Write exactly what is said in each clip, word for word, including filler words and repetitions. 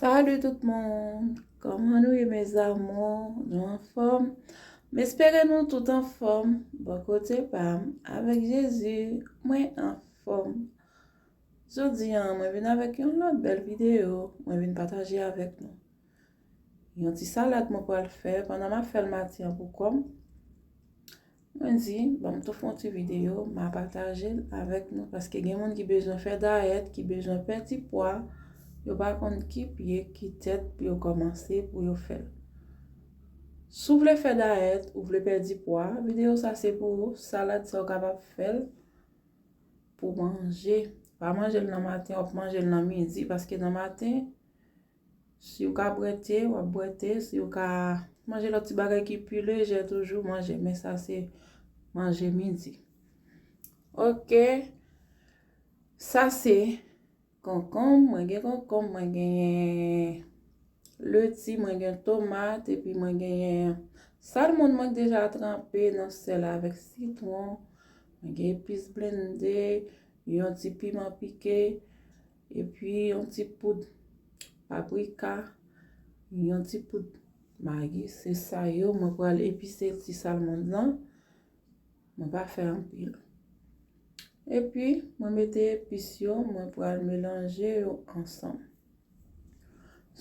Salut tout moun! Kòman nou ye, mes amours? Nou anfòm? M espere nou tout anfòm. Bò kote pa m, avèk Jezi, mwen anfòm. Jodi a, mwen vin avèk yon lòt bèl videyo, mwen vin pataje avèk nou. Yon ti salad mwen pral fè, pandan m ap fè l maten an pou kò m. Mwen di, ban m tou fè yon ti videyo, m a pataje l avèk nou, paske gen moun ki bezwen fè dayèt, ki bezwen pèdi pwa, yo pa konn ki pye, ki tèt pou yo kòmanse, pou yo fè l. Si w vle fè dayèt, ou vle pèdi pwa, videyo sa se pou ou, salad sa w kapab fè l pou manje. Pa manje l nan maten, w ap manje l nan midi, paske nan maten, si w ka bwè te, w ap bwè te, si w ka manje lòt ti bagay ki pi lejè toujou, manje, men sa se manje midi. Ok, sa se konkonm, mwen gen konkonm, mwen genyen leti, mwen gen tomat, epi mwen genyen salmon mwen deja tranpe nan sèl avèk sitwon, mwen gen epis blende, yon ti piman pike, epi yon ti poud paprika, yon ti poud magi. Se sa yo, mwen pral epise ti salmon nan. Mwen pa fè anpil. Epi, mwen mete epis yo, mwen pral melanje yo ansanm.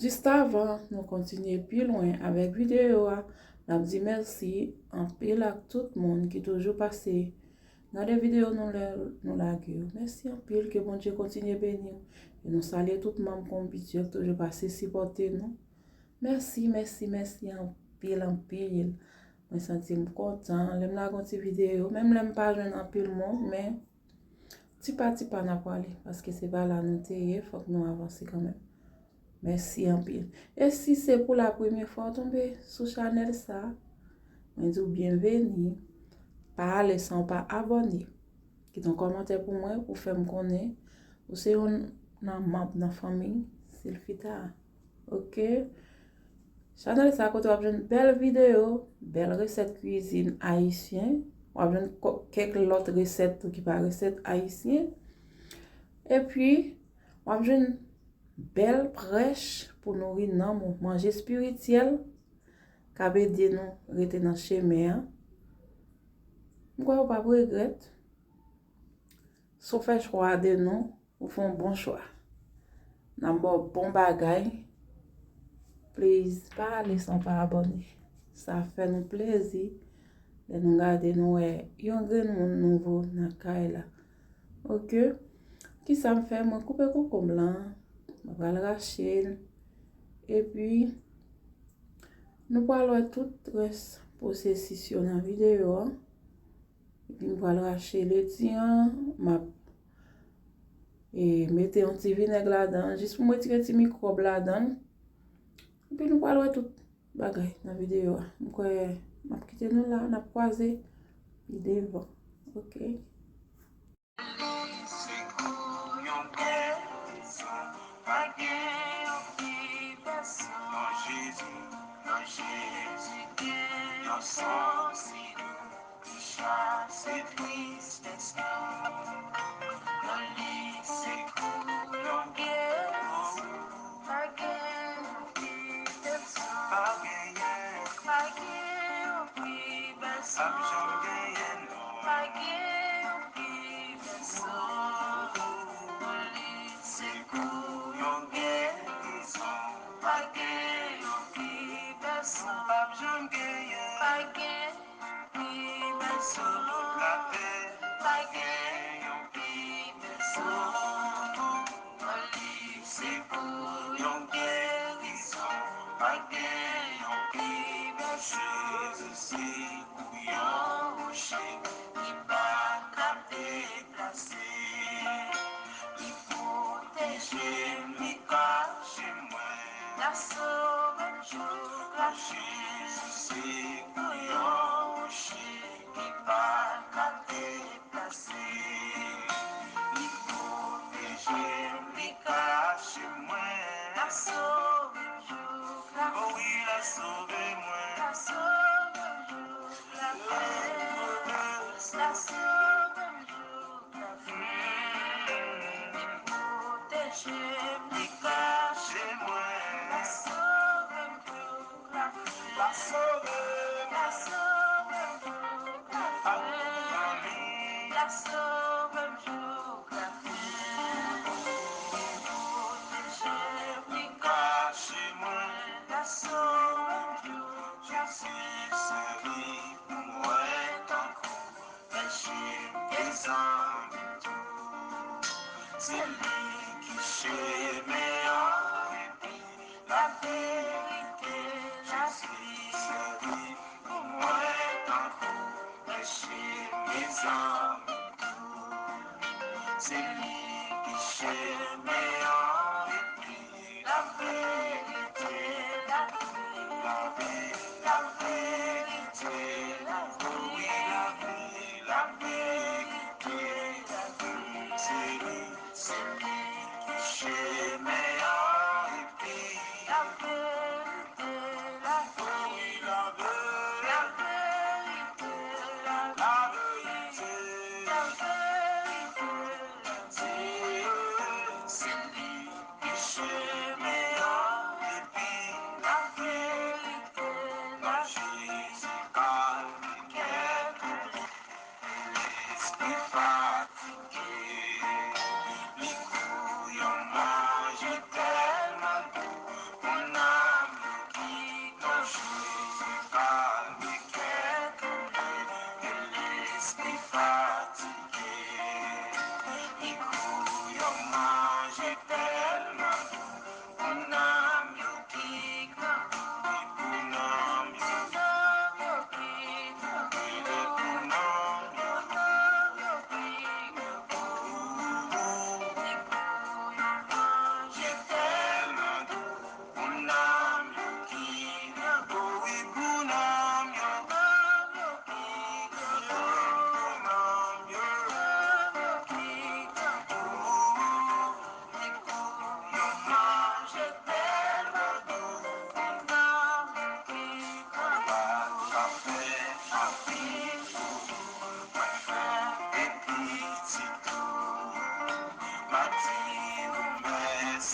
Jis avan nou kontinye pi lwen avèk videyo a, n ap di mèsi anpil ak tout moun ki toujou pase gade videyo nou lè nou lage yo. Mèsi anpil, ke Bondye kontinye beni w. E nou salye tout manm Konbit yo ki toujou pase sipòte nou. Mèsi, mèsi, mèsi anpil, anpil. Mwen santi m kontan lè m lage yon ti videyo, menm lè m pa jwenn anpil moun, men ti pa ti pa n ap prale, paske se pa la nou te ye, fòk nou avanse kanmenm. Mèsi anpil. E si se pou la premye fwa w tonbe sou chanèl sa, mwen di w byenveni. Pa ale san w pa abòne. Kite yon kòmantè pou mwen, pou fè m konnen ou se youn nan manm nan fanmi Silfita a. Ok? Chanèl sa kote w ap jwenn bèl videyo, bèl resèt kwizin ayisyen. W ap jwenn kò-, kèk lòt resèt tou ki pa resèt ayisyen. Epi, w ap jwenn bèl prèch pou nouri nanm ou, manje espirityèl k ap ede nou rete nan chemen an. M kwè ou p ap regrèt. Si w fè chwa de nou, ou fè yon bon chwa. N ap ba w bon bagay. Please, pa ale san w pa abòne. Sa fè nou plezi lè nou gade, nou wè yon grenn moun nouvo nan kay la. Ok? Kisa m fè? Mwen koupe konkonm lan. Mwen pral rache l. Epi, nou pral wè tout rès pwosesis yo nan videyo a. Epi m pral rache leti an, m ap, e, mete yon ti vinèg ladan, jis pou m retire ti mikwòb ladan. Epi nou pral wè tout bagay nan videyo a. M kwè m ap kite nou la, n ap kwaze pi devan. Ok. Se kou yon gerizon, pa gen yon pi bèl son. Nan Jezi, nan Jezi, gen yon son si dou ki chase tristès nou. Nan li, se kou yon gerizon, pa gen yon pi bèl son. Pa genyen, pa gen yon pi bèl son. P ap janm genyen, non. Pa gen yon pi bèl son. Nan li, se kou yon gerizon. Pa gen yon pi bèl son. P ap janm genyen. Pa gen pi bèl son. Sou tout latè. Pa gen yon pi bèl son. Nan li, se kou yon gerizon. Pa gen yon pi bèl son. Jezi se kou yon woche ki pa ka deplase. Li pwoteje m, li kache mwen. L ap sove m jouk la fen. Jezi se kou yon woche ki pa ka deplase. Li pwoteje m, li kache mwen. L ap sove m jouk la fen. O wi, l ap sove mwen. L ap sove m jouk la fen. L ap sove m jouk la fen. Li pwoteje m, li kache mwen.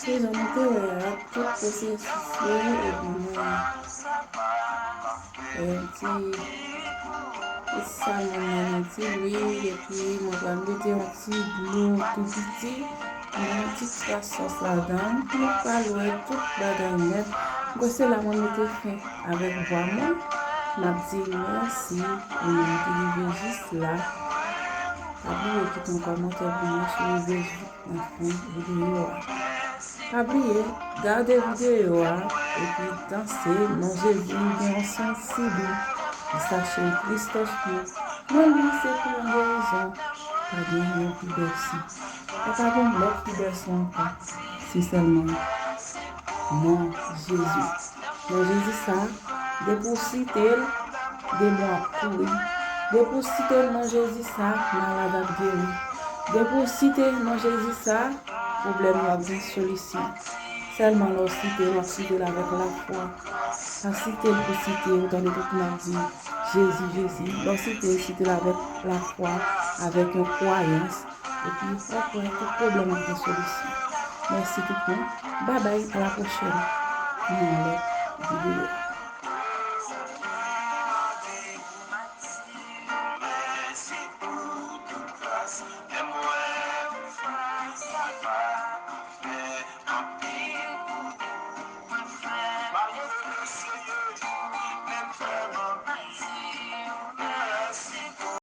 Jan nou te wè a, tout pwosesis yo, epi mwen fè yon ti salmon nan yon ti lwil, epi mwen pral mete yon ti dlo tou piti, mwen yon ti kras sòs ladan, nou pral wè tout bagay nèt. Mwen se la mwen mete fen avèk vwa mwen, m ap di mèsi pou moun ki rive jis la. Pa bliye kite yon kòmantè pou mwen si w rive jis nan fen videyo a. Pa bliye, gade videyo a, epi danse, non Jezi, m gen yon sansib, li sache Christophe Pio, non li se pou yon gerizon, pa gen yon pi bèl san. Pa ka gen lòt pi bèl san ankò, se sèlman non Jezi. Non Jezi sa, depi w site l, demon ap kouri. Depi w site non Jezi sa, malad ap geri. Depi w site non Jezi sa, pwoblèm yo ap gen solisyon. Sèlman lè w site l, w ap site l avèk lafwa. Pa site l pou site, ou tande tout moun ap di, Jezi, Jezi. Lè w site l, site l avèk lafwa, avèk yon kwayans. Epi, w ap wè tout pwoblèm ap gen solisyon. Mèsi tout moun. Babay, a la pwochèn. Nan yon lòt videyo.